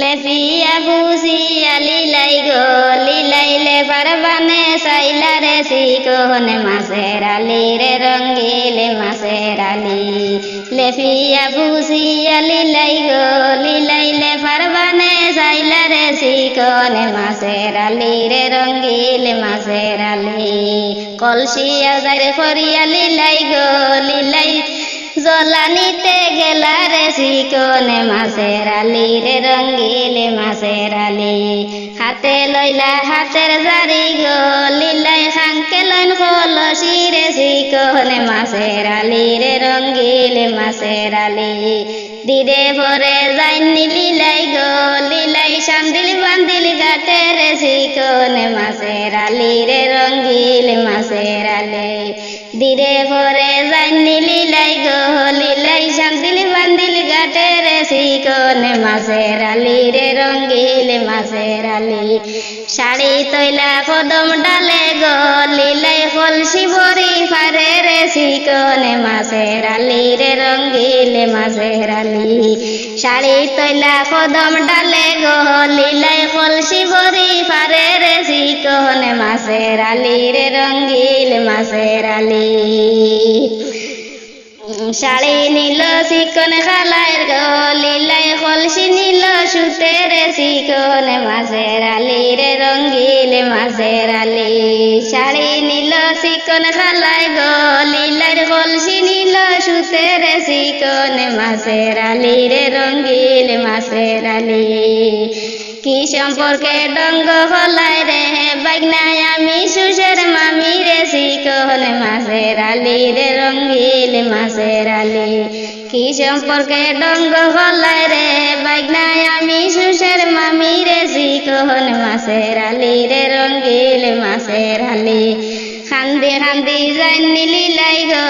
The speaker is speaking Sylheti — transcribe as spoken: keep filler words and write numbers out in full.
লেফিয়া ফুসিয়া লিলাই গো, লিলাইলে পারবানে সাইলা রে সিকনে মাছের আলি রে রঙ্গিল মাছের আলি। লেফিয়া ফুসিয়া লিলাই গো, লিলাইলে পারবানে সাইলা রে সিকনে মাছের আলি রে রঙ্গিল মাছের আলি। কলসি আজার করিয়া লিলাই গো, লিলাই জলানিতে গেলা রে সিকনে মাছের আলি রে রঙ্গিল মাছের আলি। হাতে লইলা হাতের জারি গো, লিলাই খাঙ্কে লইন কলসি রে সিকনে মাছের আলি রে রঙ্গিল মাছের আলি। দিরে পরে যাইন লিলাই গো, লিলাই সান্দিল বান্দিল ঘাটে রে সিকনে মাছের আলি রে রঙ্গিল মাছের আলি। দিরে পরে যাইন লিলাই গো, লিলাই সান্দিল বান্দিল ঘাটে রে সিকনে মাছের আলি রে রঙ্গিল মাছের আলি। শাড়ি তৈলা কদম ডালে গো, লিলাই কলসি বরি পারে রে সিকনে মাছের আলি রে রঙ্গিল মাছের আলি। শাড়ি তৈলা কদম ডালে গো, লিলাই কলসি বরি পারে রে সিকনে মাছের আলি রে রঙ্গিল মাছের আলি। শাড়ি নিল সিকন খালাইর গো, লিলাই কলসি নিল সুতে রে সিকন মাছের আলি রে রঙ্গিল মাছের আলি। শাড়ি নিল সিকন খালাই গো, লিলাইর কলসি নিল সুতে রে সিকন মাছের আলি রে রঙ্গিল মাছের আলি। কি সম্পর্কে ডঙ্গ খলাই রে, বাইগনায় আমি সুসের মামি রে সিকন মাছের আলি রে রঙ্গিল মাছের আলি। কি সম্পর্কে ডঙ্গ খলাই রে, বাইগনায় আমি সুসের মামি রে সিকন মাছের আলি রে রঙ্গিল মাছের আলি। খান্দি খান্দি যাইন লিলাই গো,